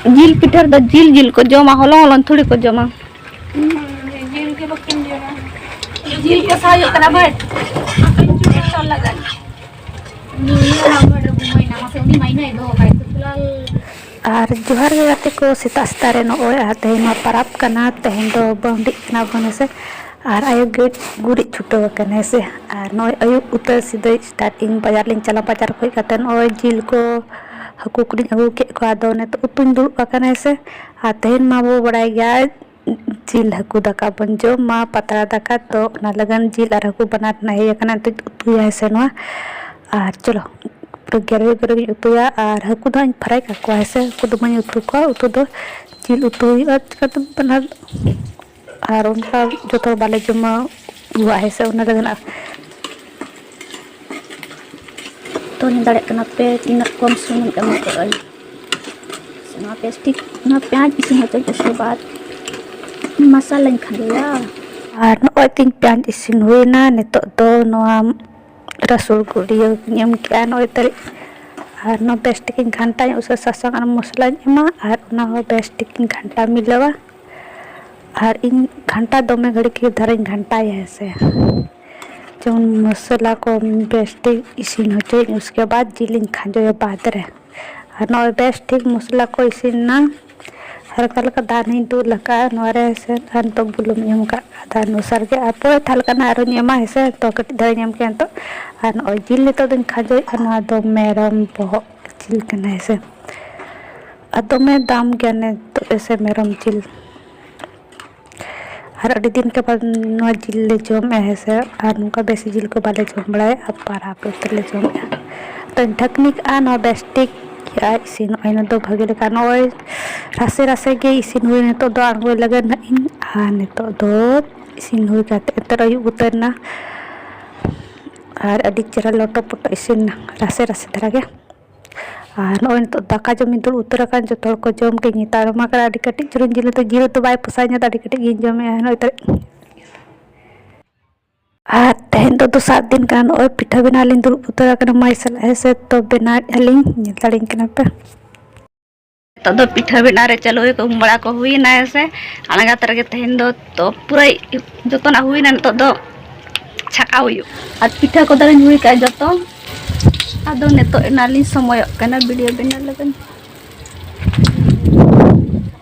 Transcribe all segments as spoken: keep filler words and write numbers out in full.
ᱡᱤᱞ ᱯᱤᱴᱷᱟᱹ ᱨᱮᱫᱚ ᱡᱤᱞ ᱡᱤᱞ ᱠᱚ ᱡᱚᱢᱟ, ᱦᱚᱞᱚᱝ ᱦᱚᱞᱚᱝ ᱛᱷᱚᱲᱤ ᱠᱚ ᱡᱚᱢᱟ᱾ ᱦᱩᱸ, ᱡᱤᱞ ᱜᱮ ᱵᱟᱹᱠᱤᱱ ᱡᱚᱢᱟ᱾ ᱡᱤᱞ ᱠᱚᱥᱟ ᱦᱩᱭᱩᱜ ᱠᱟᱱᱟ ᱵᱟᱴ᱾ ᱟᱯᱮ ᱡᱚᱛᱚ ᱞᱟᱜᱟᱱ᱾ ᱱᱤᱭᱟᱹ ᱦᱟᱢᱵᱟᱲ ᱨᱮ ᱵᱩᱢᱟᱹᱭ ᱱᱟ, ᱢᱟᱥᱮ ᱩᱱᱤ ᱢᱟᱭᱱᱟᱭ ᱫᱚᱦᱚ ᱠᱟᱭ ᱥᱩᱠᱞᱟᱞ᱾ ᱟᱨ ᱡᱚᱦᱟᱨ ᱜᱮ ᱜᱟᱛᱮ ᱠᱚ, ᱥᱮᱛᱟᱜ ᱥᱮᱛᱟᱜ ᱨᱮ ᱱᱚᱜᱼᱚᱭ ᱟᱨ ᱛᱮᱦᱮᱧ ᱢᱟ ᱯᱟᱨᱟᱵᱽ ᱠᱟᱱᱟ, ᱛᱮᱦᱮᱧ ᱫᱚ ᱵᱟᱹᱣᱰᱤᱜ ᱠᱟᱱᱟ ᱵᱚᱱ ᱦᱮᱸᱥᱮ᱾ ᱟᱨ ᱟᱭᱳ ᱜᱮ ᱜᱩᱨᱤᱡ ᱪᱷᱩᱴᱟᱹᱣ ᱟᱠᱟᱱᱟ ᱦᱮᱸᱥᱮ᱾ ᱟᱨ ᱱᱚᱜᱼᱚᱭ ᱟᱹᱭᱩᱵ ᱩᱛᱟᱹᱨ ᱥᱤᱫᱟᱹᱭ start ᱤᱧ ᱵᱟᱡᱟᱨ ᱞᱤᱧ ᱪᱟᱞᱟᱣ, ᱵᱟᱡᱟᱨ ᱠᱷᱚᱱ ᱠᱟᱛᱮ ᱱᱚᱜᱼᱚᱭ ᱡᱤᱞ ᱠᱚ ᱦᱟᱹᱠᱩ ᱠᱚᱞᱤᱧ ᱟᱹᱜᱩ ᱠᱮᱫ ᱠᱚᱣᱟ᱾ ᱟᱫᱚ ᱱᱤᱛᱚᱜ ᱩᱛᱩᱧ ᱫᱩᱲᱩᱵ ᱟᱠᱟᱱᱟ ᱦᱮᱸᱥᱮ᱾ ᱟᱨ ᱛᱮᱦᱮᱧ ᱢᱟᱵᱚ ᱵᱟᱲᱟᱭ ᱜᱮᱭᱟ ᱡᱤᱞ ᱦᱟᱹᱠᱩ ᱫᱟᱠᱟ ᱵᱚᱱ ᱡᱚᱢᱟ, ᱯᱟᱛᱲᱟ ᱫᱟᱠᱟ᱾ ᱛᱚ ᱚᱱᱟ ᱞᱟᱹᱜᱤᱫ ᱡᱤᱞ ᱟᱨ ᱦᱟᱹᱠᱩ ᱵᱟᱱᱟᱨ ᱨᱮᱱᱟᱜ ᱦᱮᱡ ᱟᱠᱟᱱᱟ, ᱱᱤᱛᱚᱜ ᱩᱛᱩᱭᱟ ᱦᱮᱸᱥᱮ ᱱᱚᱣᱟ᱾ ᱟᱨ ᱪᱚᱞᱚ ᱯᱩᱨᱟᱹ ᱜᱮᱨᱮ ᱜᱮᱨᱮ ᱜᱤᱧ ᱩᱛᱩᱭᱟ᱾ ᱟᱨ ᱦᱟᱹᱠᱩ ᱫᱚ ᱦᱟᱸᱜ ᱤᱧ fry ᱠᱟᱠᱚᱣᱟ ᱦᱮᱸᱥᱮ, ᱦᱟᱹᱠᱩ ᱫᱚ ᱵᱟᱹᱧ ᱩᱛᱩ ᱠᱚᱣᱟ, ᱩᱛᱩ ᱫᱚ ᱡᱤᱞ ᱩᱛᱩ ᱦᱩᱭᱩᱜᱼᱟ᱾ ᱪᱤᱠᱟᱹᱛᱮ ᱵᱟᱱᱟᱨ ᱟᱨ ᱚᱱᱠᱟ ᱡᱚᱛᱚ ᱦᱚᱲ ᱵᱟᱞᱮ ᱡᱚᱢᱟ ᱩᱛᱩᱣᱟᱜ ᱦᱮᱸᱥᱮ, ᱚᱱᱟ ᱞᱟᱹᱜᱤᱫ ᱟᱨ ᱛᱚ ᱧᱮᱞ ᱫᱟᱲᱮᱭᱟᱜ ᱠᱟᱱᱟ ᱯᱮ ᱛᱤᱱᱟᱹᱜ ᱠᱚᱢ ᱥᱩᱱᱩᱢ ᱮᱢ ᱠᱟᱜᱼᱟᱹᱧ᱾ ᱱᱚᱣᱟ ᱯᱮᱸᱭᱟᱡᱽ ᱴᱷᱤᱠ, ᱱᱚᱣᱟ ᱯᱮᱸᱭᱟᱡᱽ ᱤᱥᱤᱱ ᱦᱚᱪᱚᱧ, ᱩᱥᱠᱮ ᱵᱟᱫ ᱢᱟᱥᱟᱞᱟᱧ ᱠᱷᱟᱸᱡᱚᱭᱟ᱾ ᱟᱨ ᱱᱚᱜᱼᱚᱭ ᱛᱤᱧ ᱯᱮᱸᱭᱟᱡᱽ ᱤᱥᱤᱱ ᱦᱩᱭᱱᱟ᱾ ᱱᱤᱛᱚᱜ ᱫᱚ ᱱᱚᱣᱟ ᱨᱟᱹᱥᱩᱱ ᱠᱩᱲᱤᱭᱟᱹᱧ ᱮᱢ ᱠᱮᱜᱼᱟ ᱱᱚᱜᱼᱚᱭ ᱛᱟᱹᱨᱤᱡ᱾ ᱟᱨ ᱱᱚᱣᱟ ᱵᱮᱥ ᱴᱷᱤᱠᱤᱧ ᱜᱷᱟᱱᱴᱟᱧ, ᱩᱥᱟᱹ ᱥᱟᱥᱟᱝ ᱟᱨ ᱢᱚᱥᱞᱟᱧ ᱮᱢᱟ ᱟᱨ ᱚᱱᱟ ᱦᱚᱸ ᱵᱮᱥ ᱴᱷᱤᱠᱤᱧ ᱜᱷᱟᱱᱴᱟ ᱢᱤᱞᱟᱹᱣᱟ᱾ ᱟᱨ ᱤᱧ ᱜᱷᱟᱱᱴᱟ ᱫᱚᱢᱮ ᱜᱷᱟᱹᱲᱤᱡ ᱫᱷᱟᱨᱟᱧ ᱜᱷᱟᱱᱴᱟᱭᱟ ᱦᱮᱸ ᱥᱮ, ᱡᱮᱢᱚᱱ ᱢᱚᱥᱞᱟ ᱠᱚ ᱵᱮᱥ ᱴᱷᱤᱠ ᱤᱥᱤᱱ ᱦᱚᱪᱚᱭᱟᱹᱧ, ᱩᱥᱠᱮ ᱵᱟᱫ ᱡᱤᱞᱤᱧ ᱠᱷᱟᱸᱡᱚᱭᱟ ᱵᱟᱫ ᱨᱮ᱾ ᱟᱨ ᱱᱚᱜᱼᱚᱭ ᱵᱮᱥ ᱴᱷᱤᱠ ᱢᱚᱥᱞᱟ ᱠᱚ ᱤᱥᱤᱱ ᱮᱱᱟ, ᱦᱟᱞᱠᱟ ᱦᱟᱞᱠᱟ ᱫᱟᱜ ᱦᱚᱸᱧ ᱫᱩᱞ ᱟᱠᱟᱫᱼᱟ ᱱᱚᱣᱟ ᱨᱮ ᱦᱮᱸ ᱥᱮ᱾ ᱟᱨ ᱱᱤᱛᱚᱜ ᱵᱩᱞᱩᱝ ᱤᱧ ᱮᱢ ᱠᱟᱜᱼᱟ ᱫᱟᱜ ᱚᱱᱩᱥᱟᱨ ᱜᱮ᱾ ᱟᱨ ᱯᱚᱨᱮ ᱛᱮ ᱦᱟᱞᱠᱟ ᱱᱟᱜ ᱟᱨᱦᱚᱸᱧ ᱮᱢᱟ ᱦᱮᱸ ᱥᱮ, ᱛᱚ ᱠᱟᱹᱴᱤᱡ ᱫᱷᱟᱨᱟᱧ ᱮᱢ ᱠᱮᱜᱼᱟ ᱱᱤᱛᱚᱜ᱾ ᱟᱨ ᱱᱚᱜᱼᱚᱭ ᱡᱤᱞ ᱱᱤᱛᱚᱜ ᱫᱚᱧ ᱠᱷᱟᱸᱡᱚᱭᱮᱫᱼᱟ, ᱱᱚᱣᱟ ᱫᱚ ᱢᱮᱨᱚᱢ ᱵᱚᱦᱚᱜ ᱡᱤᱞ ᱠᱟᱱᱟ ᱦᱮᱸ ᱥᱮ᱾ ᱟᱨ ᱫᱚᱢᱮ ᱫᱟᱢ ᱜᱮᱭᱟ ᱱᱤᱛᱚᱜ ᱦᱮᱸ ᱥᱮ ᱢᱮᱨᱚᱢ ᱡᱤᱞ᱾ ᱟᱨ ᱟᱹᱰᱤ ᱫᱤᱱ ᱠᱮ ᱵᱟᱫ ᱱᱚᱣᱟ ᱡᱤᱞ ᱞᱮ ᱡᱚᱢᱮᱫᱼᱟ ᱦᱮᱸ ᱥᱮ᱾ ᱟᱨ ᱱᱚᱝᱠᱟ ᱵᱮᱥᱤ ᱡᱤᱞ ᱠᱚ ᱵᱟᱞᱮ ᱡᱚᱢ ᱵᱟᱲᱟᱭᱟ, ᱟᱨ ᱯᱟᱨᱟᱵᱽ ᱨᱮᱞᱮ ᱡᱚᱢᱮᱫᱼᱟ᱾ ᱛᱚᱧ ᱰᱷᱟᱠᱱᱤ ᱠᱟᱜᱼᱟ, ᱱᱚᱣᱟ ᱵᱮᱥ ᱴᱷᱤᱠ ᱜᱮ ᱤᱥᱤᱱᱚᱜᱼᱟ᱾ ᱤᱱᱟᱹ ᱫᱚ ᱵᱷᱟᱹᱜᱤ ᱞᱮᱠᱟ ᱱᱚᱜᱼᱚᱭ ᱨᱟᱥᱮ ᱨᱟᱥᱮ ᱜᱮ ᱤᱥᱤᱱ ᱦᱩᱭ᱾ ᱱᱤᱛᱚᱜ ᱫᱚ ᱟᱬᱜᱚᱭ ᱞᱟᱹᱜᱤᱫ ᱱᱟᱜ ᱤᱧ᱾ ᱟᱨ ᱱᱤᱛᱚᱜ ᱫᱚ ᱤᱥᱤᱱ ᱦᱩᱭ ᱠᱟᱛᱮ ᱮᱱᱛᱮ ᱟᱹᱭᱩᱵ ᱩᱛᱟᱹᱨ ᱮᱱᱟ᱾ ᱟᱨ ᱟᱹᱰᱤ ᱪᱮᱦᱨᱟ ᱞᱚᱴᱚ ᱯᱚᱴᱚ ᱤᱥᱤᱱ ᱮᱱᱟ, ᱨᱟᱥᱮ ᱨᱟᱥᱮ ᱫᱷᱟᱨᱟ ᱜᱮ᱾ ᱟᱨ ᱱᱚᱜᱼᱚᱭ ᱱᱤᱛᱚᱜ ᱫᱟᱠᱟ ᱡᱚᱢᱤᱧ ᱫᱩᱲᱩᱵ ᱩᱛᱟᱹᱨ ᱟᱠᱟᱱ, ᱡᱚᱛᱚ ᱦᱚᱲ ᱠᱚ ᱡᱚᱢ ᱠᱮᱫ᱾ ᱱᱮᱛᱟᱨ ᱢᱟ ᱟᱹᱰᱤ ᱠᱟᱹᱴᱤᱡ ᱪᱩᱞᱩᱝ ᱡᱤᱞ ᱩᱛᱩ, ᱡᱤᱞ ᱩᱛᱩ ᱵᱟᱭ ᱯᱚᱥᱟᱣᱧᱟ, ᱟᱹᱰᱤ ᱠᱟᱹᱴᱤᱡ ᱜᱤᱧ ᱡᱚᱢᱮᱜᱼᱟ ᱱᱚᱜᱼᱚᱭ ᱛᱚ᱾ ᱟᱨ ᱛᱮᱦᱮᱧ ᱫᱚ ᱫᱚᱥᱟᱨ ᱫᱤᱱ ᱠᱟᱱᱟ, ᱱᱚᱜᱼᱚᱭ ᱯᱤᱴᱷᱟᱹ ᱵᱮᱱᱟᱣ ᱞᱤᱧ ᱫᱩᱲᱩᱵ ᱩᱛᱟᱹᱨ ᱟᱠᱟᱱᱟ ᱢᱟᱹᱭ ᱥᱟᱞᱟᱜ ᱦᱮᱸ ᱥᱮ᱾ ᱛᱚ ᱵᱮᱱᱟᱣᱮᱫᱼᱟ ᱞᱤᱧ, ᱧᱮᱞ ᱫᱟᱲᱮᱧ ᱠᱟᱱᱟ ᱯᱮ᱾ ᱱᱤᱛᱚᱜ ᱫᱚ ᱯᱤᱴᱷᱟᱹ ᱵᱮᱱᱟᱣ ᱨᱮ ᱪᱟᱹᱞᱩ ᱦᱩᱭ ᱠᱚ, ᱩᱢ ᱵᱟᱲᱟ ᱠᱚ ᱦᱩᱭᱱᱟ ᱥᱮ, ᱟᱬᱜᱟᱛ ᱨᱮᱜᱮ ᱛᱮᱦᱮᱧ ᱫᱚ᱾ ᱛᱚ ᱯᱩᱨᱟᱹ ᱡᱚᱛᱚᱱᱟᱜ ᱦᱩᱭᱱᱟ, ᱱᱤᱛᱚᱜ ᱫᱚ ᱪᱷᱟᱠᱟᱣ ᱦᱩᱭᱩᱜ᱾ ᱟᱨ ᱯᱤᱴᱷᱟᱹ ᱠᱚᱫᱚ ᱞᱤᱧ ᱦᱩᱭ ᱠᱟᱜᱼᱟ ᱡᱚᱛᱚ᱾ ᱟᱫᱚ ᱱᱤᱛᱚᱜ ᱮᱱᱟ ᱞᱤᱧ ᱥᱚᱢᱚᱭᱚᱜ ᱠᱟᱱᱟ ᱵᱷᱤᱰᱤᱭᱳ ᱵᱮᱱᱟᱣ ᱞᱟᱹᱜᱤᱫ᱾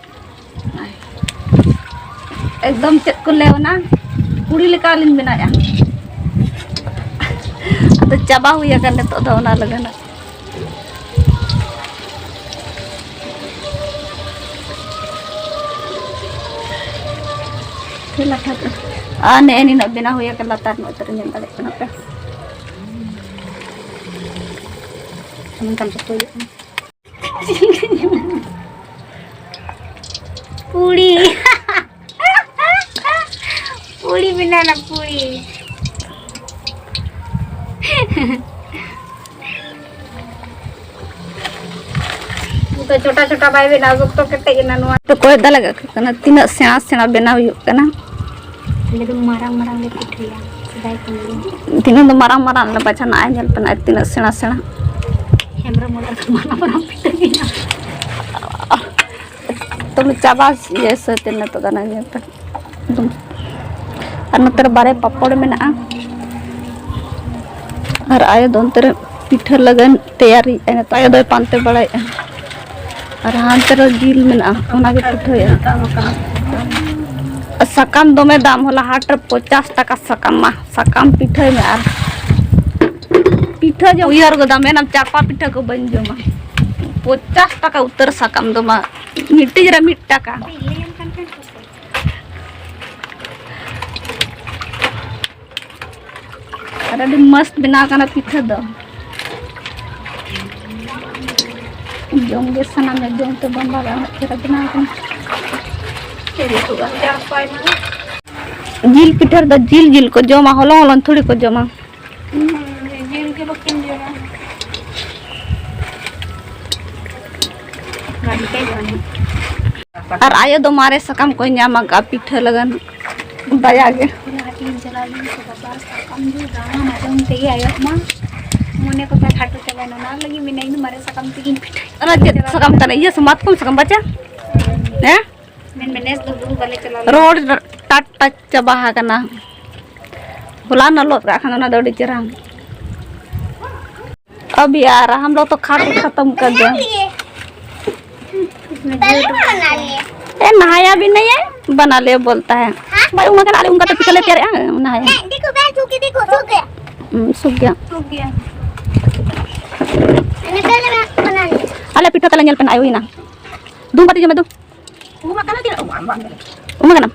ᱮᱠᱫᱚᱢ ᱪᱮᱫ ᱠᱚ ᱞᱟᱹᱭᱟ, ᱚᱱᱟ ᱠᱩᱲᱤ ᱞᱮᱠᱟ ᱞᱤᱧ ᱵᱮᱱᱟᱣᱮᱫᱼᱟ᱾ ᱟᱫᱚ ᱪᱟᱵᱟ ᱦᱩᱭ ᱟᱠᱟᱱ ᱱᱤᱛᱚᱜ ᱫᱚ ᱚᱱᱟ ᱞᱟᱹᱜᱤᱫ᱾ ᱟᱨ ᱱᱮᱜᱼᱮ ᱱᱤᱱᱟᱹᱜ ᱵᱮᱱᱟᱣ ᱦᱩᱭ ᱟᱠᱟᱱ, ᱞᱟᱛᱟᱨ ᱧᱚᱜ ᱩᱛᱟᱹᱨ ᱧᱮᱞ ᱫᱟᱲᱮᱭᱟᱜ ᱠᱟᱱᱟ ᱯᱮ᱾ ᱢᱮᱱᱠᱷᱟᱱ ᱥᱚᱠᱛᱚ ᱤᱭᱟᱹᱜ ᱠᱟᱱᱟ᱾ ᱯᱩᱲᱤ᱾ ᱯᱩᱲᱤ ᱵᱮᱱᱟᱣ ᱮᱱᱟ, ᱯᱩᱲᱤ᱾ ᱱᱤᱛᱚᱜ ᱪᱷᱳᱴᱟ ᱪᱷᱳᱴᱟ ᱵᱟᱭ ᱵᱮᱱᱟᱣ, ᱥᱚᱠᱛᱚ ᱠᱮᱴᱮᱡ ᱮᱱᱟ ᱱᱚᱣᱟ᱾ ᱛᱚ ᱠᱚᱭ ᱫᱟ ᱞᱟᱜᱟᱜ ᱠᱟᱱᱟ, ᱛᱤᱱᱟᱹᱜ ᱥᱮᱬᱟ ᱥᱮᱬᱟ ᱵᱮᱱᱟᱣ ᱦᱩᱭᱩᱜ ᱠᱟᱱᱟ᱾ ᱟᱞᱮ ᱫᱚ ᱢᱟᱨᱟᱝ ᱢᱟᱨᱟᱝ ᱞᱮ ᱯᱤᱴᱷᱟᱹᱭᱟ, ᱥᱮᱫᱟᱭ ᱠᱷᱚᱱ ᱜᱮ᱾ ᱛᱤᱱᱟᱹᱜ ᱫᱚ ᱢᱟᱨᱟᱝ ᱢᱟᱨᱟᱝ ᱞᱮ ᱵᱟᱪᱷᱟᱱᱟ, ᱟᱭ ᱧᱮᱞ ᱯᱮ ᱱᱟᱜ ᱛᱤᱱᱟᱹᱜ ᱥᱮᱬᱟ ᱥᱮᱬᱟ᱾ ᱦᱮᱢᱵᱨᱚᱢ ᱚᱲᱟᱜ ᱨᱮ ᱢᱟᱨᱟᱝ ᱢᱟᱨᱟᱝ ᱯᱤᱴᱷᱟᱹ ᱢᱮᱱᱟᱜᱼᱟ᱾ ᱛᱚᱵᱮ ᱪᱟᱵᱟ ᱤᱭᱟᱹ ᱥᱟᱹᱛ ᱮᱱᱟ ᱛᱚ ᱫᱟᱱᱟ, ᱧᱮᱞ ᱯᱮ᱾ ᱮᱠᱫᱚᱢ᱾ ᱟᱨ ᱱᱚᱛᱮ ᱨᱮ ᱵᱟᱨᱭᱟ ᱯᱟᱯᱚᱲ ᱢᱮᱱᱟᱜᱼᱟ᱾ ᱟᱨ ᱟᱭᱳ ᱫᱚ ᱚᱱᱛᱮ ᱨᱮ ᱯᱤᱴᱷᱟᱹ ᱞᱟᱹᱜᱤᱫ ᱛᱮᱭᱟᱨᱤᱭᱮᱫᱼᱟᱭ᱾ ᱱᱤᱛᱚᱜ ᱟᱭᱳ ᱫᱚᱭ ᱯᱟᱱᱛᱮ ᱵᱟᱲᱟᱭᱮᱫᱼᱟ᱾ ᱟᱨ ᱦᱟᱱᱛᱮ ᱨᱮ ᱡᱤᱞ ᱢᱮᱱᱟᱜᱼᱟ, ᱚᱱᱟᱜᱮ ᱯᱤᱴᱷᱟᱹᱭᱟ᱾ ᱥᱟᱠᱟᱢ ᱫᱚᱢᱮ ᱫᱟᱢ, ᱦᱚᱞᱟ ᱦᱟᱴ ᱨᱮ ᱯᱚᱧᱪᱟᱥ ᱴᱟᱠᱟ ᱥᱟᱠᱟᱢ ᱢᱟ᱾ ᱥᱟᱠᱟᱢ ᱯᱤᱴᱷᱟᱹᱭ ᱢᱮ ᱟᱨ ᱯᱤᱴᱷᱟᱹ ᱡᱚᱢ ᱩᱭᱦᱟᱹᱨ ᱜᱚᱫᱟ, ᱢᱮᱱᱟᱢ ᱪᱟᱯᱟ ᱯᱤᱴᱷᱟᱹ ᱠᱚ ᱵᱟᱹᱧ ᱡᱚᱢᱟ᱾ ᱯᱚᱧᱪᱟᱥ ᱴᱟᱠᱟ ᱩᱛᱟᱹᱨ ᱥᱟᱠᱟᱢ ᱫᱚ ᱢᱟ, ᱢᱤᱫᱴᱤᱡ ᱨᱮ ᱢᱤᱫ ᱴᱟᱠᱟ᱾ ᱟᱨ ᱟᱹᱰᱤ ᱢᱚᱥᱛ ᱵᱮᱱᱟᱣ ᱠᱟᱱᱟ ᱯᱤᱴᱷᱟᱹ ᱫᱚ᱾ ᱡᱚᱢ ᱜᱮ ᱥᱟᱱᱟ ᱢᱮ, ᱡᱚᱢ ᱛᱮ ᱵᱟᱢ ᱵᱷᱟᱜᱟᱜᱼᱟ, ᱩᱱᱟᱹᱜ ᱪᱮᱦᱨᱟ ᱵᱮᱱᱟᱣ ᱠᱟᱱᱟ᱾ ᱡᱤᱞ ᱯᱤᱴᱷᱟᱹ ᱨᱮᱫᱚ ᱡᱤᱞ ᱡᱤᱞ ᱠᱚ ᱡᱚᱢᱟ, ᱦᱚᱞᱚᱝ ᱦᱚᱞᱚᱝ ᱛᱷᱚᱲᱤ ᱠᱚ ᱡᱚᱢᱟ᱾ ᱡᱤᱞ ᱜᱮ ᱵᱟᱹᱠᱤᱱ ᱡᱚᱢᱟ᱾ ᱟᱨ ᱟᱭᱳ ᱫᱚ ᱢᱟᱨᱮ ᱥᱟᱠᱟᱢ ᱠᱚᱭ ᱧᱟᱢ ᱟᱠᱟᱫᱼᱟ ᱯᱤᱴᱷᱟᱹ ᱞᱟᱹᱜᱤᱫ᱾ ᱫᱟᱭᱟ ᱜᱮ᱾ ᱚᱱᱟ ᱦᱟᱹᱴᱤᱧ ᱪᱟᱞᱟᱣ ᱞᱮᱱ ᱥᱮ ᱵᱟᱵᱟ, ᱥᱟᱠᱟᱢ ᱫᱚ ᱫᱟᱬᱟ ᱢᱟᱡᱚᱢ ᱛᱮᱜᱮ ᱟᱭᱟᱜ ᱢᱟ ᱢᱚᱱᱮ ᱤᱱᱟᱹ ᱠᱚᱛᱮ ᱠᱷᱟᱴᱚ ᱪᱟᱵᱟᱭᱮᱱᱟ, ᱚᱱᱟ ᱞᱟᱹᱜᱤᱫ ᱢᱮᱱᱟ ᱤᱧ ᱫᱚ ᱢᱟᱨᱮ ᱥᱟᱠᱟᱢ ᱛᱮᱜᱤᱧ ᱯᱤᱴᱷᱟᱹᱭᱟ᱾ ᱚᱱᱟ ᱪᱮᱫ ᱥᱟᱠᱟᱢ ᱠᱟᱱᱟ? ᱤᱭᱟᱹ ᱥᱮ ᱢᱟᱛᱠᱚᱢ ᱥᱟᱠᱟᱢ ᱵᱟᱪᱟ? ᱦᱮᱸ? ᱢᱮᱱ ᱢᱮ ᱱᱮᱥ ᱫᱚ ᱵᱩᱨᱩ ᱵᱟᱞᱮ ᱪᱟᱞᱟᱣ ᱞᱮᱱᱟ᱾ ᱨᱚᱦᱚᱲ ᱴᱟᱴ ᱴᱟᱴ ᱪᱟᱵᱟ ᱟᱠᱟᱱᱟ᱾ ᱦᱚᱞᱟ ᱱᱚᱜ ᱞᱚᱫ ᱠᱟᱜ ᱠᱷᱟᱱ ᱚᱱᱟ ᱫᱚ ᱟᱹᱰᱤ ᱪᱮᱦᱨᱟ᱾ अब यार, हम लोग तो खा के खत्म कर दिया। पहले बना लिए। ए, नहाया भी नहीं है, बना ले बोलता है। हाँ? भाई, उनका ना, उनका तो पिछले प्यारे, हाँ, नहाया। नहीं, देखो, मैं सूख गई, देखो, सूख गया। हम्म, सूख गया। सूख गया। मैंने पहले बना लिया। अले पिठा तले ᱧᱮᱞ ᱯᱮ ᱱᱟᱜ ᱦᱩᱭᱱᱟ᱾ ᱫᱩᱢ ᱵᱟᱹᱛᱤ ᱡᱚᱢᱮ ᱫᱩ᱾ ᱩᱢ ᱟᱠᱟᱱᱟ ᱛᱤᱱᱟᱹᱜ? ᱩᱢ ᱟᱠᱟᱱᱟ᱾ ᱩᱢ ᱟᱠᱟᱱᱟᱢ?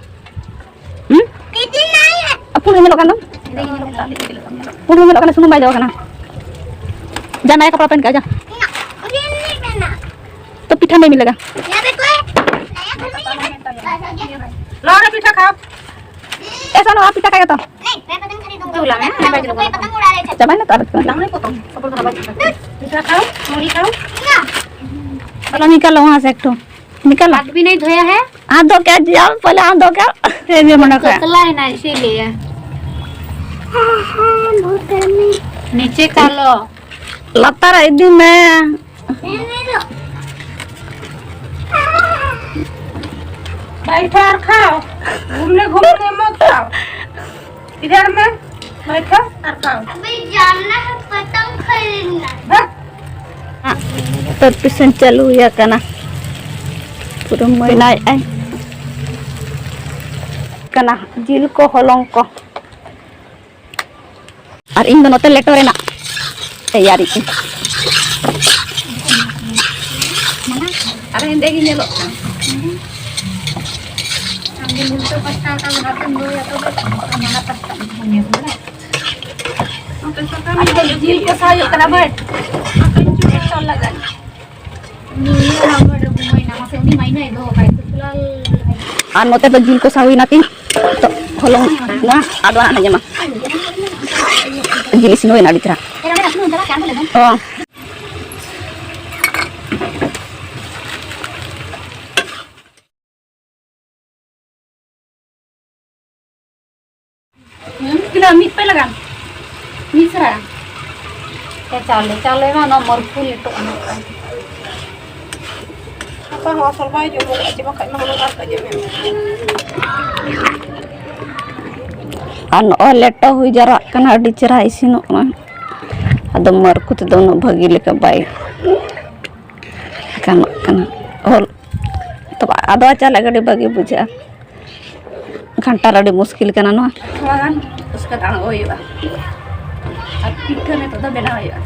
ᱦᱩᱸ? ᱫᱤᱫᱤ ᱱᱟᱭ᱾ ᱟᱨ ᱯᱷᱩᱞ ᱧᱮᱞᱚᱜ ᱠᱟᱱ ᱫᱚ? ᱯᱷᱩᱞ ᱧᱮᱞᱚᱜ ᱠᱟᱱᱟ, ᱥᱩᱱᱩᱢ ᱵᱟᱭ ᱫᱚᱦᱚ ᱠᱟᱱᱟ᱾ ᱡᱟ ᱱᱟᱭᱟ ᱠᱟᱯᱲᱟ ᱯᱮᱱ ᱠᱟᱜᱼᱟ, ᱡᱟ᱾ ᱩᱱᱤ ᱨᱤᱱᱤᱡ ᱠᱟᱱᱟ᱾ ᱛᱚ ᱯᱤᱴᱷᱟᱹ ᱢᱮ ᱢᱤᱫ ᱞᱟᱜᱟ᱾ ᱱᱟᱭᱟ ᱠᱟᱯᱲᱟ᱾ ᱞᱚᱦᱚᱫ ᱨᱮ ᱯᱤᱴᱷᱟᱹ ᱠᱷᱟᱣ᱾ ᱮᱥᱟ ᱱᱚᱣᱟ ᱯᱤᱴᱷᱟᱹ ᱠᱷᱟᱭᱟ ᱛᱚ᱾ ᱛᱩᱞᱟ ᱢᱮ, ᱦᱮᱸ, ᱵᱟᱡᱽ ᱞᱮᱠᱟ᱾ ᱪᱟᱵᱟᱭᱱᱟ ᱛᱚ ᱟᱨ ᱪᱮᱫ? ᱫᱟᱢ ᱨᱮ ᱯᱚᱴᱚᱢ, ᱥᱚᱯᱚᱞ ᱫᱚ ᱵᱟᱡᱽ ᱞᱮᱠᱟ᱾ ᱯᱤᱴᱷᱟᱹ ᱠᱷᱟᱣ, ᱢᱩᱲᱤ ᱠᱷᱟᱣ᱾ चलो निकालो वहाँ से एक ठो। निकालो। हाथ भी नहीं धोया है। हाथ धो के जाओ, पहले हाथ धो के। ये भी मना कर। तसला है ना, इसीलिए। नीचे का लो। लता रही दी मैं। बैठो और खाओ, घूमने घूमने मत खाओ। इधर में बैठो और खाओ। अभी जाना है पतंग खरीदना। हाँ। ᱛᱚ ᱯᱤᱥᱟᱹᱱ ᱪᱟᱹᱞᱩ ᱦᱩᱭ ᱟᱠᱟᱱᱟ, ᱯᱩᱨᱟᱹ ᱢᱟᱹᱭᱞᱟᱭᱮᱫ ᱟᱭ ᱠᱟᱱᱟ ᱡᱤᱞ ᱠᱚ, ᱦᱚᱞᱚᱝ ᱠᱚ᱾ ᱟᱨ ᱤᱧ ᱫᱚ ᱱᱚᱛᱮ ᱞᱮᱴᱚ ᱨᱮᱱᱟᱜ ᱛᱮᱭᱟᱨᱤ ᱠᱚ᱾ ᱟᱨ ᱦᱮᱸᱫᱮ ᱜᱮ ᱧᱮᱞᱚᱜ ᱠᱟᱱᱟ᱾ ᱟᱢ ᱜᱮ ᱩᱞᱴᱟᱹ ᱯᱟᱥᱴᱟ ᱟᱠᱟᱱ ᱚᱱᱟᱛᱮᱢ ᱞᱟᱹᱭᱟ, ᱛᱚᱵᱮ ᱢᱟᱱᱟ ᱯᱟᱥᱴᱟ ᱧᱮᱞ ᱢᱮ᱾ ᱟᱫᱚ ᱡᱤᱞ ᱠᱚᱥᱟᱣ ᱦᱩᱭᱩᱜ ᱠᱟᱱᱟ ᱵᱷᱟᱹᱭ᱾ ᱟᱯᱮ ᱪᱩᱞᱦᱟᱹ ᱪᱚᱞ ᱞᱟᱜᱟᱭ᱾ ᱩᱱᱤ ᱤᱭᱟᱹ ᱦᱚᱸ ᱱᱚᱰᱮ ᱵᱚᱸᱜᱟᱭ ᱱᱟ, ᱢᱟᱥᱮ ᱩᱱᱤ ᱢᱟᱭᱱᱟᱭ ᱫᱚᱦᱚ ᱠᱟᱭ ᱥᱩᱠᱞᱟᱞ᱾ ᱟᱨ ᱱᱚᱛᱮ ᱫᱚ ᱡᱤᱞ ᱠᱚᱥᱟᱣ ᱦᱩᱭᱱᱟ ᱛᱤᱧ᱾ ᱛᱚ ᱦᱚᱞᱚᱝ ᱱᱚᱣᱟ ᱟᱫᱚ ᱦᱟᱸᱜ ᱧᱟᱢᱟ᱾ ᱡᱤᱞ ᱤᱥᱤᱱ ᱦᱩᱭᱱᱟ ᱟᱹᱰᱤ ᱪᱮᱦᱨᱟ᱾ ᱦᱚᱸ᱾ ᱦᱩᱸ, ᱛᱤᱱᱟᱹᱜ? ᱢᱤᱫ ᱯᱮ ᱞᱟᱜᱟᱱ? ᱢᱤᱫ ᱥᱟᱨᱟ ᱜᱟᱱ? ᱪᱟᱣᱞᱮ, ᱪᱟᱣᱞᱮ ᱢᱟ ᱱᱚᱣᱟ ᱢᱟᱹᱨᱠᱷᱩ ᱞᱮᱴᱚᱜ ᱦᱩᱭᱩᱜᱼᱟ᱾ ᱦᱟᱯᱟ ᱦᱚᱸ ᱟᱥᱚᱞ ᱵᱟᱭ ᱡᱚᱢ ᱠᱟᱜᱼᱟ, ᱪᱮ ᱵᱟᱠᱷᱟᱡ ᱢᱟ ᱦᱩᱱᱟᱹᱝ ᱟᱨ ᱠᱟᱡᱮ ᱢᱮ᱾ ᱟᱨ ᱱᱚᱜᱼᱚᱭ ᱞᱮᱴᱚ ᱦᱩᱭ ᱡᱟᱣᱨᱟᱜ ᱠᱟᱱᱟ, ᱟᱹᱰᱤ ᱪᱮᱦᱨᱟ ᱤᱥᱤᱱᱚᱜ ᱠᱟᱱᱟ᱾ ᱟᱫᱚ ᱢᱟᱹᱨᱠᱷᱩ ᱛᱮᱫᱚ ᱩᱱᱟᱹᱜ ᱵᱷᱟᱹᱜᱤ ᱞᱮᱠᱟ ᱵᱟᱭ ᱜᱟᱱᱚᱜ ᱠᱟᱱᱟ᱾ ᱚᱞ ᱛᱚᱵᱮ ᱟᱫᱚ ᱪᱟᱞᱟᱜ ᱟᱹᱰᱤ ᱵᱷᱟᱹᱜᱤ ᱵᱩᱡᱷᱟᱹᱜᱼᱟ᱾ ᱜᱷᱟᱱᱴᱟ ᱨᱮ ᱟᱹᱰᱤ ᱢᱩᱥᱠᱤᱞ ᱠᱟᱱᱟ ᱱᱚᱣᱟ᱾ ᱛᱷᱚᱲᱟ ᱜᱟᱱ ᱩᱥᱠᱟᱹ ᱫᱚ ᱟᱬᱜᱚ ᱦᱩᱭᱩᱜᱼᱟ᱾ ᱟᱨ ᱯᱤᱴᱷᱟᱹ ᱱᱤᱛᱚᱜ ᱫᱚ ᱵᱮᱱᱟᱣ ᱦᱩᱭᱩᱜᱼᱟ᱾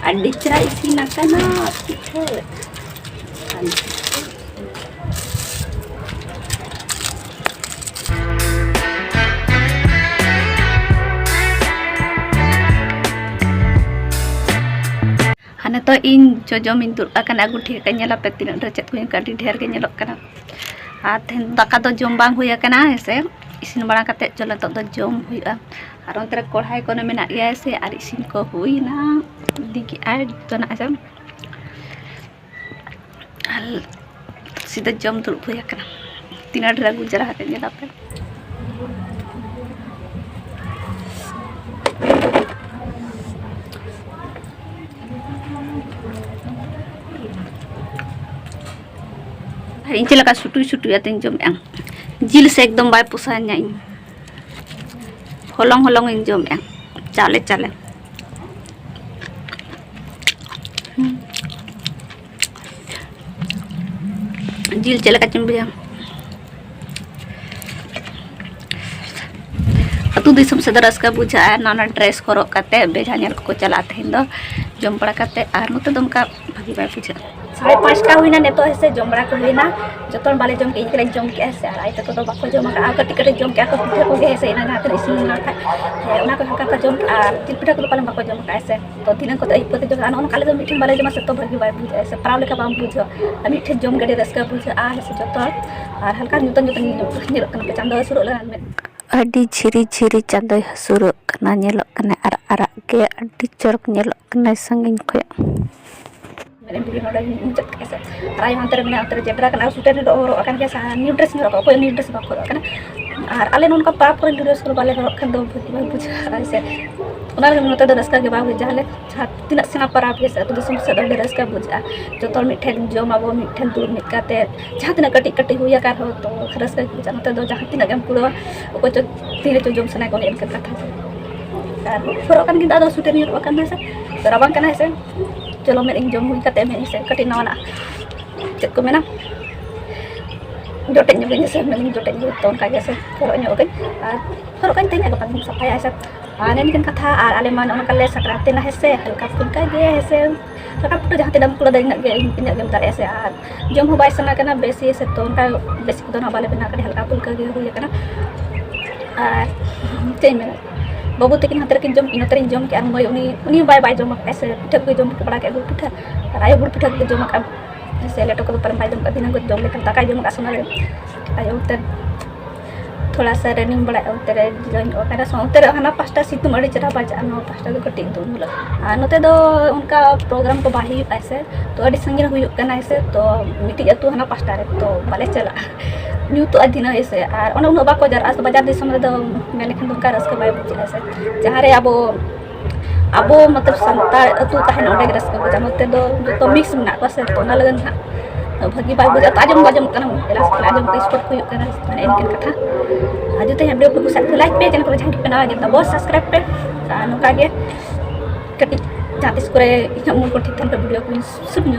ᱟᱹᱰᱤ ᱪᱮᱦᱨᱟ ᱤᱥᱤᱱ ᱟᱠᱟᱱᱟ ᱯᱤᱴᱷᱟᱹ᱾ ᱟᱨ ᱱᱤᱛᱚᱜ ᱤᱧ ᱡᱚᱡᱚᱢᱤᱧ ᱫᱩᱲᱩᱵ ᱟᱠᱟᱱᱟ, ᱟᱹᱜᱩ ᱴᱷᱤᱠ ᱟᱠᱟᱫ, ᱧᱮᱞ ᱟᱯᱮ ᱛᱤᱱᱟᱹᱜ ᱰᱷᱮᱨ ᱪᱮᱫ ᱠᱚ ᱦᱩᱭᱩᱜ ᱠᱟᱱᱟ, ᱟᱹᱰᱤ ᱰᱷᱮᱨ ᱜᱮ ᱧᱮᱞᱚᱜ ᱠᱟᱱᱟ᱾ ᱟᱨ ᱛᱮᱦᱮᱧ ᱫᱟᱠᱟ ᱫᱚ ᱡᱚᱢ ᱵᱟᱝ ᱦᱩᱭ ᱟᱠᱟᱱᱟ, ᱦᱮᱸ ᱥᱮ᱾ ᱤᱥᱤᱱ ᱵᱟᱲᱟ ᱠᱟᱛᱮᱫ ᱪᱚᱞᱚ ᱱᱤᱛᱚᱜ ᱫᱚ ᱡᱚᱢ ᱦᱩᱭᱩᱜᱼᱟ᱾ ᱟᱨ ᱚᱱᱛᱮ ᱨᱮ ᱠᱚᱲᱦᱟᱭ ᱠᱚ ᱢᱮᱱᱟᱜ ᱜᱮᱭᱟ, ᱦᱮᱸ ᱥᱮ, ᱟᱨ ᱤᱥᱤᱱ ᱠᱚ ᱦᱩᱭᱱᱟ, ᱤᱫᱤ ᱠᱮᱜᱼᱟᱭ ᱡᱚᱛᱚᱱᱟᱜ, ᱦᱮᱸ ᱥᱮ᱾ ᱟᱨ ᱥᱤᱫᱷᱟᱹ ᱡᱚᱢ ᱫᱩᱲᱩᱵ ᱦᱩᱭ ᱟᱠᱟᱱᱟ᱾ ᱛᱤᱱᱟᱹᱜ ᱰᱷᱮᱨ ᱟᱹᱜᱩ ᱡᱟᱣᱨᱟ ᱠᱟᱛᱮ ᱧᱮᱞ ᱟᱯᱮ᱾ ᱟᱨ ᱤᱧ ᱪᱮᱫ ᱞᱮᱠᱟ ᱥᱩᱴᱩᱭ ᱥᱩᱴᱩᱭ ᱟᱛᱮᱧ ᱡᱚᱢᱮᱜᱼᱟ, ᱡᱤᱞ ᱥᱮ ᱮᱠᱫᱚᱢ ᱵᱟᱭ ᱯᱚᱥᱟᱣᱧᱟ ᱤᱧ᱾ ᱦᱚᱞᱚᱝ ᱦᱚᱞᱚᱝ ᱤᱧ ᱡᱚᱢᱮᱜᱼᱟ, ᱪᱟᱞᱮ ᱪᱟᱞᱮ᱾ ᱦᱩᱸ᱾ ᱡᱤᱞ ᱪᱮᱫ ᱞᱮᱠᱟ ᱪᱚᱢ ᱵᱩᱡᱷᱟᱹᱣᱟ? ᱟᱹᱛᱩ ᱫᱤᱥᱚᱢ ᱥᱮᱫ ᱫᱚ ᱨᱟᱹᱥᱠᱟᱹ ᱵᱩᱡᱷᱟᱹᱜᱼᱟ, ᱱᱟᱣᱟ ᱱᱟᱣᱟ dress ᱦᱚᱨᱚᱜ ᱠᱟᱛᱮ ᱵᱮᱡᱷᱟ ᱧᱮᱞ ᱠᱚᱠᱚ ᱪᱟᱞᱟᱜᱼᱟ᱾ ᱛᱮᱦᱮᱧ ᱫᱚ ᱡᱚᱢ ᱵᱟᱲᱟ ᱠᱟᱛᱮ, ᱟᱨ ᱱᱚᱛᱮ ᱫᱚ ᱚᱱᱠᱟ ᱵᱷᱟᱹᱜᱤ ᱵᱟᱭ ᱵᱩᱡᱷᱟᱹᱜᱼᱟ᱾ ᱥᱟᱲᱮ ᱯᱟᱸᱪᱴᱟ ᱦᱩᱭᱱᱟ, ᱱᱤᱛᱚᱜ ᱦᱮᱸᱥᱮ ᱡᱚᱢ ᱵᱟᱲᱟ ᱠᱚ ᱦᱩᱭᱱᱟ᱾ ᱡᱚᱛᱚ ᱦᱚᱲ ᱵᱟᱞᱮ ᱡᱚᱢ ᱠᱮᱫ, ᱤᱧ ᱮᱠᱞᱟᱧ ᱡᱚᱢ ᱠᱮᱫᱼᱟ ᱦᱮᱸᱥᱮ, ᱟᱨ ᱟᱭᱳ ᱛᱟᱠᱚ ᱫᱚ ᱵᱟᱠᱚ ᱡᱚᱢ ᱟᱠᱟᱫᱼᱟ, ᱠᱟᱹᱴᱤᱡ ᱠᱟᱹᱴᱤᱡ ᱡᱚᱢ ᱠᱮᱫᱼᱟ ᱠᱚ ᱯᱤᱴᱷᱟᱹ ᱠᱚᱜᱮ ᱦᱮᱸᱥᱮ, ᱤᱱᱟᱹ ᱡᱟᱦᱟᱸ ᱛᱤᱱᱟᱹᱜ ᱤᱥᱤᱱ ᱞᱮᱱᱟ ᱠᱷᱟᱡ, ᱦᱮᱸ, ᱚᱱᱟ ᱠᱚ ᱦᱟᱞᱠᱟ ᱠᱚ ᱡᱚᱢ ᱠᱮᱫᱼᱟ, ᱟᱨ ᱡᱤᱞ ᱯᱤᱴᱷᱟᱹ ᱠᱚᱫᱚ ᱯᱟᱞᱮᱱ ᱵᱟᱠᱚ ᱡᱚᱢ ᱟᱠᱟᱫᱼᱟ ᱦᱮᱸᱥᱮ᱾ ᱛᱚ ᱫᱷᱤᱱᱟᱹᱝ ᱠᱚᱫᱚ ᱟᱹᱭᱩᱵ ᱠᱚᱛᱮ ᱡᱚᱢ ᱠᱟᱜᱼᱟ, ᱱᱚᱜᱼᱚ ᱱᱚᱝᱠᱟ ᱟᱞᱮ ᱫᱚ ᱢᱤᱫ ᱴᱷᱮᱱ ᱵᱟᱞᱮ ᱡᱚᱢᱟ ᱥᱮ, ᱛᱚ ᱵᱷᱟᱹᱜᱤ ᱵᱟᱭ ᱵᱩᱡᱷᱟᱹᱜᱼᱟ ᱥᱮ, ᱯᱟᱨᱟᱣ ᱞᱮᱠᱟ ᱵᱟᱢ ᱵᱩᱡᱷᱟᱹᱣᱟ, ᱟᱨ ᱢᱤᱫ ᱴᱷᱮᱱ ᱡᱚᱢ ᱜᱮ ᱟᱹᱰᱤ ᱨᱟᱹᱥᱠᱟᱹ ᱵᱩᱡᱷᱟᱹᱜᱼᱟ ᱦᱮᱸᱥᱮ ᱡᱚᱛᱚ ᱦᱚᱲ᱾ ᱟᱨ ᱦᱟᱞᱠᱟ ᱧᱩᱛᱟᱹ ᱧᱩᱛᱟᱹ ᱧᱮᱞᱚᱜ ᱠᱟᱱᱟ, ᱪᱟᱸᱫᱚ ᱦᱟᱹᱥᱩᱨᱚᱜ ᱞᱮᱠᱟ ᱢᱮᱫ᱾ ᱟᱹᱰᱤ ᱡᱷᱤᱨᱤ ᱡᱷᱤᱨᱤ ᱪᱟᱸᱫᱚᱭ ᱦᱟᱹᱥᱩᱨᱚᱜ ᱠᱟᱱᱟ, ᱧᱮᱞᱚᱜ ᱠᱟᱱᱟᱭ ᱟᱨᱟᱜ ᱟᱨᱟᱜ ᱜᱮ, ᱟᱹᱰᱤ ᱪᱚᱨᱚᱠ ᱧᱮᱞᱚᱜ ᱠᱟᱱᱟᱭ ᱥᱟᱺᱜᱤᱧ ᱠᱷᱚᱱ᱾ ᱢᱮᱱᱮᱫ ᱵᱷᱤᱰᱤᱭᱳ ᱱᱚᱰᱮ ᱜᱤᱧ ᱢᱩᱪᱟᱹᱫ ᱠᱟᱜᱼᱟ ᱥᱮ᱾ ᱟᱨ ᱟᱭᱳ ᱦᱟᱱᱛᱮ ᱨᱮ ᱢᱮᱱᱟᱭᱟ, ᱚᱱᱛᱮ ᱨᱮ ᱡᱮᱵᱽᱨᱟ ᱠᱟᱱᱟ, ᱟᱨ ᱥᱩᱴᱮᱨ ᱦᱚᱨᱚᱜ ᱟᱠᱟᱱ ᱜᱮᱭᱟ ᱥᱮ, ᱟᱨ ᱱᱤᱭᱩ ᱰᱨᱮᱥ ᱦᱚᱨᱚᱜ ᱠᱟᱜᱼᱟ, ᱚᱠᱚᱭ ᱱᱤᱭᱩ ᱰᱨᱮᱥ ᱵᱟᱠᱚ ᱦᱚᱨᱚᱜ ᱠᱟᱱᱟ᱾ ᱟᱨ ᱟᱞᱮ ᱱᱚᱝᱠᱟ ᱯᱟᱨᱟᱵᱽ ᱠᱚᱨᱮ ᱱᱤᱭᱩ ᱰᱨᱮᱥ ᱠᱚ ᱵᱟᱞᱮ ᱦᱚᱨᱚᱜ ᱠᱷᱟᱱ ᱫᱚ ᱵᱷᱟᱹᱜᱤ ᱵᱟᱝ ᱵᱩᱡᱷᱟᱹᱜᱼᱟ ᱥᱮ᱾ ᱚᱱᱟ ᱞᱟᱹᱜᱤᱫ ᱱᱚᱛᱮ ᱫᱚ ᱨᱟᱹᱥᱠᱟᱹ ᱜᱮ ᱵᱟᱝ ᱦᱩᱭᱩᱜᱼᱟ᱾ ᱡᱟᱦᱟᱸ ᱞᱮ, ᱡᱟᱦᱟᱸ ᱛᱤᱱᱟᱹᱜ ᱥᱮᱬᱟ ᱯᱟᱨᱟᱵᱽ ᱜᱮ ᱥᱮ, ᱟᱹᱛᱩ ᱫᱤᱥᱚᱢ ᱥᱮᱫ ᱫᱚ ᱟᱹᱰᱤ ᱨᱟᱹᱥᱠᱟᱹ ᱵᱩᱡᱷᱟᱹᱜᱼᱟ᱾ ᱡᱚᱛᱚ ᱦᱚᱲ ᱢᱤᱫ ᱴᱷᱮᱱ ᱡᱚᱢ ᱟᱵᱚ, ᱢᱤᱫ ᱴᱷᱮᱱ ᱫᱩᱲᱩᱵ ᱢᱤᱫ ᱠᱟᱛᱮ, ᱡᱟᱦᱟᱸ ᱛᱤᱱᱟᱹᱜ ᱠᱟᱹᱴᱤᱡ ᱠᱟᱹᱴᱤᱡ ᱦᱩᱭ ᱟᱠᱟᱱ ᱨᱮᱦᱚᱸ, ᱛᱚ ᱨᱟᱹᱥᱠᱟᱹ ᱜᱮ ᱵᱩᱡᱷᱟᱹᱜᱼᱟ᱾ ᱱᱚᱛᱮ ᱫᱚ ᱡᱟᱦᱟᱸ ᱛᱤᱱᱟᱹᱜ ᱜᱮᱢ ᱠᱩᱲᱟᱹᱣᱟ, ᱚᱠᱚᱭ ᱪᱚ ᱛᱤ ᱨᱮᱪᱚ ᱡᱚᱢ ᱥᱟᱱᱟᱭ ᱠᱚᱣᱟ, ᱚᱱᱮ ᱤᱱᱠᱟᱹ ᱠᱟᱛᱷᱟ᱾ ᱟᱨ ᱦᱚᱨᱚᱜ ᱠᱟᱱ ᱜᱮ ᱫᱟᱜ ᱫᱚ ᱥᱩᱴᱮᱨ ᱧᱩᱨᱩᱜ ᱠᱟᱱ ᱫᱚ ᱥᱮ, ᱛᱚ ᱨᱟᱵᱟᱝ ᱠᱟᱱᱟ ᱦᱮᱸ ᱥᱮ᱾ ᱪᱚᱞᱚ ᱢᱮᱫ ᱤᱧ ᱡᱚᱢ ᱦᱩᱭ ᱠᱟᱛᱮ ᱢᱮᱫ ᱤᱧ ᱥᱮ ᱠᱟᱹᱴᱤᱡ ᱱᱟᱣᱟᱱᱟᱜ, ᱪᱮᱫ ᱠᱚ ᱢᱮᱱᱟ, ᱡᱚᱴᱮᱫ ᱧᱚᱜ ᱤᱧ ᱥᱮ, ᱢᱮᱫ ᱤᱧ ᱡᱚᱴᱮᱫ ᱧᱚᱜ, ᱛᱚ ᱚᱱᱠᱟ ᱜᱮ ᱥᱮ ᱦᱚᱨᱚᱜ ᱧᱚᱜ ᱟᱹᱧ᱾ ᱟᱨ ᱦᱚᱨᱚᱜ ᱠᱟᱹᱧ ᱛᱮᱦᱮᱧ ᱟᱨ ᱜᱟᱯᱟ ᱫᱤᱱ ᱥᱟᱯᱷᱟᱭᱟ ᱦᱮᱸ ᱥᱮ᱾ ᱟᱨ ᱱᱤᱭᱟᱹ ᱠᱟᱛᱷᱟ, ᱟᱨ ᱟᱞᱮ ᱢᱟ ᱱᱚᱜᱼᱚ ᱱᱚᱝᱠᱟ ᱞᱮ ᱥᱟᱠᱨᱟᱛ ᱮᱱᱟ ᱦᱮᱸ ᱥᱮ, ᱦᱟᱞᱠᱟ ᱯᱷᱩᱞᱠᱟ ᱜᱮ ᱦᱮᱸ ᱥᱮ, ᱦᱟᱞᱠᱟ ᱯᱷᱩᱞᱠᱟ ᱡᱟᱦᱟᱸ ᱛᱤᱱᱟᱹᱜ ᱮᱢ ᱠᱩᱞᱟᱹᱣ ᱫᱟᱲᱮᱭᱟᱜᱼᱟ ᱤᱱᱟᱹᱜ ᱜᱮ, ᱤᱱᱟᱹᱜ ᱜᱮᱢ ᱫᱟᱲᱮᱭᱟᱜᱼᱟ ᱥᱮ᱾ ᱟᱨ ᱡᱚᱢ ᱦᱚᱸ ᱵᱟᱭ ᱥᱟᱱᱟ ᱠᱟᱱᱟ ᱵᱮᱥᱤ ᱥᱮ, ᱛᱚ ᱚᱱᱠᱟ ᱵᱮᱥᱤ ᱠᱚᱫᱚ ᱱᱟᱜ ᱵᱟᱞᱮ ᱵᱮᱱᱟᱣ ᱠᱟᱫᱟ, ᱦᱟᱞᱠᱟ ᱯᱷᱩᱞᱠᱟ ᱜᱮ ᱦᱩᱭ ᱟᱠᱟᱱᱟ᱾ ᱟᱨ ᱪᱮᱫ ᱤᱧ ᱢᱮᱱᱟ, ᱵᱟᱹᱵᱩ ᱛᱟᱹᱠᱤᱱ ᱦᱟᱱᱛᱮ ᱨᱮᱠᱤᱱ ᱡᱚᱢ, ᱤᱧ ᱱᱚᱛᱮ ᱨᱤᱧ ᱡᱚᱢ ᱠᱮᱜᱼᱟ᱾ ᱟᱨ ᱢᱟᱹᱭ ᱩᱱᱤ, ᱩᱱᱤ ᱵᱟᱭ, ᱵᱟᱭ ᱡᱚᱢ ᱟᱠᱟᱫᱼᱟ ᱥᱮ, ᱯᱤᱴᱷᱟᱹ ᱠᱚᱭ ᱡᱚᱢ ᱵᱟᱲᱟ ᱠᱮᱫᱼᱟ, ᱜᱩᱲ ᱯᱤᱴᱷᱟᱹ, ᱟᱨ ᱟᱭᱳ ᱜᱩᱲ ᱯᱤᱴᱷᱟᱹ ᱠᱚ ᱡᱚᱢ ᱟᱠᱟᱫᱼᱟ ᱥᱮ, ᱞᱮᱴᱚ ᱠᱚᱫᱚ ᱯᱟᱞᱮᱱ ᱵᱟᱭ ᱡᱚᱢ ᱟᱠᱟᱫ, ᱫᱤᱱᱟᱹᱢ ᱜᱮ ᱡᱚᱢ ᱞᱮᱠᱷᱟᱱ ᱫᱟᱠᱟᱭ ᱡᱚᱢ ᱟᱠᱟᱫ ᱥᱮ, ᱚᱱᱟ ᱨᱮ ᱟᱭᱳ ᱚᱱᱛᱮ ᱛᱷᱚᱲᱟ ᱥᱟ ᱨᱟᱱᱤᱝ ᱵᱟᱲᱟᱭ, ᱚᱱᱛᱮ ᱨᱮ ᱡᱚᱭᱮᱱ ᱠᱚᱜ ᱠᱟᱱᱟ ᱥᱮ, ᱚᱱᱛᱮ ᱨᱮ ᱦᱟᱱᱟ ᱯᱟᱥᱴᱟ ᱥᱤᱛᱩᱝ ᱟᱹᱰᱤ ᱪᱮᱦᱨᱟ ᱵᱟᱡᱟᱜᱼᱟ, ᱱᱚᱣᱟ ᱯᱟᱥᱴᱟ ᱫᱚ ᱠᱟᱹᱴᱤᱡ ᱫᱩᱨ ᱧᱚᱜ᱾ ᱟᱨ ᱱᱚᱛᱮ ᱫᱚ ᱚᱱᱠᱟ ᱯᱨᱳᱜᱨᱟᱢ ᱠᱚ ᱵᱟᱭ ᱦᱩᱭᱩᱜᱼᱟ ᱥᱮ, ᱛᱚ ᱟᱹᱰᱤ ᱥᱟᱺᱜᱤᱧ ᱨᱮ ᱦᱩᱭᱩᱜ ᱠᱟᱱᱟ ᱥᱮ, ᱛᱚ ᱢᱤᱫᱴᱤᱡ ᱟᱹᱛᱩ ᱦᱟᱱᱟ ᱯᱟᱥᱴᱟ ᱨᱮ, ᱛᱚ ᱵᱟᱞᱮ ᱪᱟᱞᱟᱜᱼᱟ᱾ ᱧᱩᱛᱩᱜᱼᱟ ᱫᱤᱱᱟᱹ ᱥᱮ, ᱟᱨ ᱚᱱᱮ ᱩᱱᱟᱹᱜ ᱵᱟᱠᱚ ᱡᱟᱣᱨᱟᱜᱼᱟ ᱥᱮ᱾ ᱵᱟᱡᱟᱨ ᱫᱤᱥᱚᱢ ᱨᱮᱫᱚ ᱢᱮᱱ ᱞᱮᱠᱷᱟᱱ ᱫᱚ ᱚᱱᱠᱟ ᱨᱟᱹᱥᱠᱟᱹ ᱵᱟᱭ ᱵᱩᱡᱷᱟᱹᱜᱼᱟ ᱥᱮ᱾ ᱡᱟᱦᱟᱸ ᱨᱮ ᱟᱵᱚ, ᱟᱵᱚ ᱢᱚᱛᱞᱚᱵ ᱥᱟᱱᱛᱟᱲ ᱟᱹᱛᱩ ᱛᱟᱦᱮᱱᱟ, ᱚᱸᱰᱮ ᱜᱮ ᱨᱟᱹᱥᱠᱟᱹ ᱵᱩᱡᱷᱟᱹᱜᱼᱟ᱾ ᱱᱚᱛᱮ ᱫᱚ ᱡᱚᱛᱚ ᱢᱤᱠᱥ ᱢᱮᱱᱟᱜ ᱠᱚᱣᱟ ᱥᱮ, ᱛᱚ ᱚᱱᱟ ᱞᱟᱹᱜᱤᱫ ᱦᱟᱸᱜ ᱵᱷᱟᱹᱜᱤ ᱵᱟᱭ ᱵᱩᱡᱷᱟᱹᱜᱼᱟ, ᱛᱚ ᱟᱸᱡᱚᱢ ᱫᱚ ᱟᱸᱡᱚᱢᱚᱜ ᱠᱟᱱᱟ, ᱮᱞᱟᱥ ᱠᱟᱱᱟ, ᱟᱸᱡᱚᱢ ᱠᱟᱛᱮ ᱥᱯᱚᱴ ᱦᱩᱭᱩᱜ ᱠᱟᱱᱟ, ᱢᱟᱱᱮ ᱮᱱᱠᱟᱱ ᱠᱟᱛᱷᱟ᱾ ᱟᱨ ᱡᱩᱫᱤ ᱦᱮᱸ ᱵᱷᱤᱰᱤᱭᱳ ᱠᱚ ᱠᱩᱥᱤᱭᱟᱜ ᱠᱷᱟᱱ ᱞᱟᱭᱤᱠ ᱯᱮ, ᱪᱮᱱᱮᱞ ᱠᱚᱨᱮ ᱡᱟᱦᱟᱸᱭ ᱠᱚ ᱵᱮᱱᱟᱣᱟ ᱧᱮᱞ ᱛᱟᱵᱚ ᱥᱟᱵᱥᱠᱨᱟᱭᱤᱵ ᱯᱮ᱾ ᱟᱨ ᱱᱚᱝᱠᱟ ᱜᱮ ᱠᱟᱹᱴᱤᱡ ᱡᱟᱦᱟᱸ ᱛᱤᱥ ᱠᱚᱨᱮ ᱤᱧᱟᱹᱜ ᱢᱩᱰ ᱠᱚ ᱴᱷᱤᱠ ᱛᱟᱦᱮᱱ ᱠᱷᱟᱱ ᱵᱷᱤᱰᱤᱭᱳ ᱠᱚᱧ ᱥᱩᱴ ᱧᱚᱜ